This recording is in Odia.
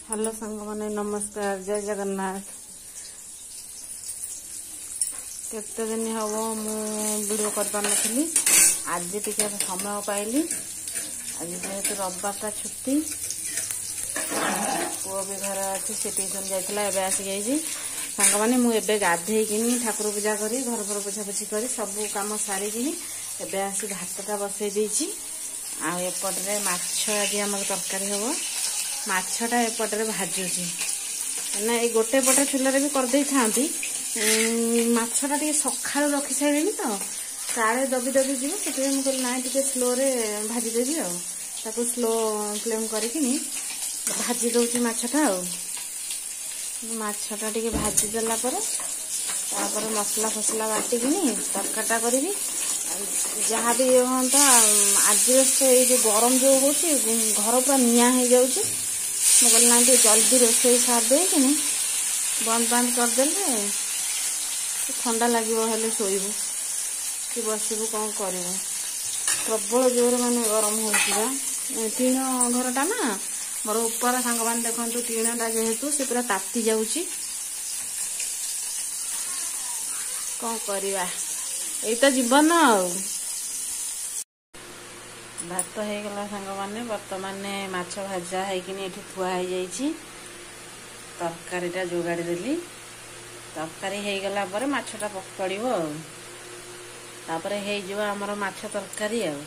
ହ୍ୟାଲୋ ସାଙ୍ଗମାନେ, ନମସ୍କାର, ଜୟ ଜଗନ୍ନାଥ। କେତେ ଦିନ ହେବ ମୁଁ ଭିଡ଼ିଓ କରିପାରୁନଥିଲି, ଆଜି ଟିକେ ସମୟ ପାଇଲି। ଆଜି ଯେହେତୁ ରବିବାରଟା ଛୁଟି, ପୁଅ ବି ଘରେ ଅଛି, ସେ ଟିଉସନ୍ ଯାଇଥିଲା, ଏବେ ଆସିକି ଯାଇଛି। ସାଙ୍ଗମାନେ, ମୁଁ ଏବେ ଗାଧେଇକିନି ଠାକୁର ପୂଜା କରି ଘର ଫର ପୋଛାପୋଛି କରି ସବୁ କାମ ସାରିକିନି ଏବେ ଆସି ଭାତଟା ବସେଇ ଦେଇଛି। ଆଉ ଏପଟରେ ମାଛ ଆଜି ଆମର ତରକାରୀ ହେବ। ମାଛଟା ଏପଟରେ ଭାଜୁଛି ନା, ଏଇ ଗୋଟେ ପଟ ଚୁଲାରେ ବି କରିଦେଇଥାନ୍ତି। ମାଛଟା ଟିକେ ସକାଳୁ ରଖି ସାରିଲିଣି ତ କାଳେ ଦବି ଦବି ଯିବ, ସେଥିପାଇଁ ମୁଁ କହିଲି ନାଇଁ, ଟିକେ ସ୍ଲୋରେ ଭାଜିଦେବି। ଆଉ ତାକୁ ସ୍ଲୋ ଫ୍ଲେମ୍ କରିକିନି ଭାଜି ଦେଉଛି ମାଛଟା। ଆଉ ମାଛଟା ଟିକେ ଭାଜିଦେଲା ପରେ ତାପରେ ମସଲା ଫସଲା ବାଟିକିନି ତରକାରୀଟା କରିବି। ଯାହା ବି ହୁଅନ୍ତା, ଆଜି ଏଇ ଯେଉଁ ଗରମ ଯେଉଁ ହେଉଛି, ଘର ପୁରା ନିଆଁ ହେଇଯାଉଛି। ମୁଁ କହିଲି ନା, ଟିକେ ଜଲ୍ଦି ରୋଷେଇ ସାରି ଦେଇକିନି ବନ୍ଦ ବାନ୍ଦ କରିଦେଲେ ଥଣ୍ଡା ଲାଗିବ, ହେଲେ ଶୋଇବୁ କି ବସିବୁ, କ'ଣ କରିବୁ। ପ୍ରବଳ ଜୋରେ ମାନେ ଗରମ ହେଉଛି ବା। ଟିଣ ଘରଟା ନା ମୋର ଉପର, ସାଙ୍ଗମାନେ ଦେଖନ୍ତୁ, ଟିଣଟା ଯେହେତୁ ସେ ପୁରା ତାତି ଯାଉଛି। କ'ଣ କରିବା, ଏଇ ତ ଜୀବନ। ଆଉ ଭାତ ହେଇଗଲା ସାଙ୍ଗମାନେ, ବର୍ତ୍ତମାନ ମାଛ ଭଜା ହେଇକିନି ଏଠି ଥୁଆ ହେଇଯାଇଛି। ତରକାରୀଟା ଯୋଗାଡ଼ି ଦେଲି। ତରକାରୀ ହେଇଗଲା ପରେ ମାଛଟା ପଡ଼ିବ, ଆଉ ତାପରେ ହେଇଯିବ ଆମର ମାଛ ତରକାରୀ। ଆଉ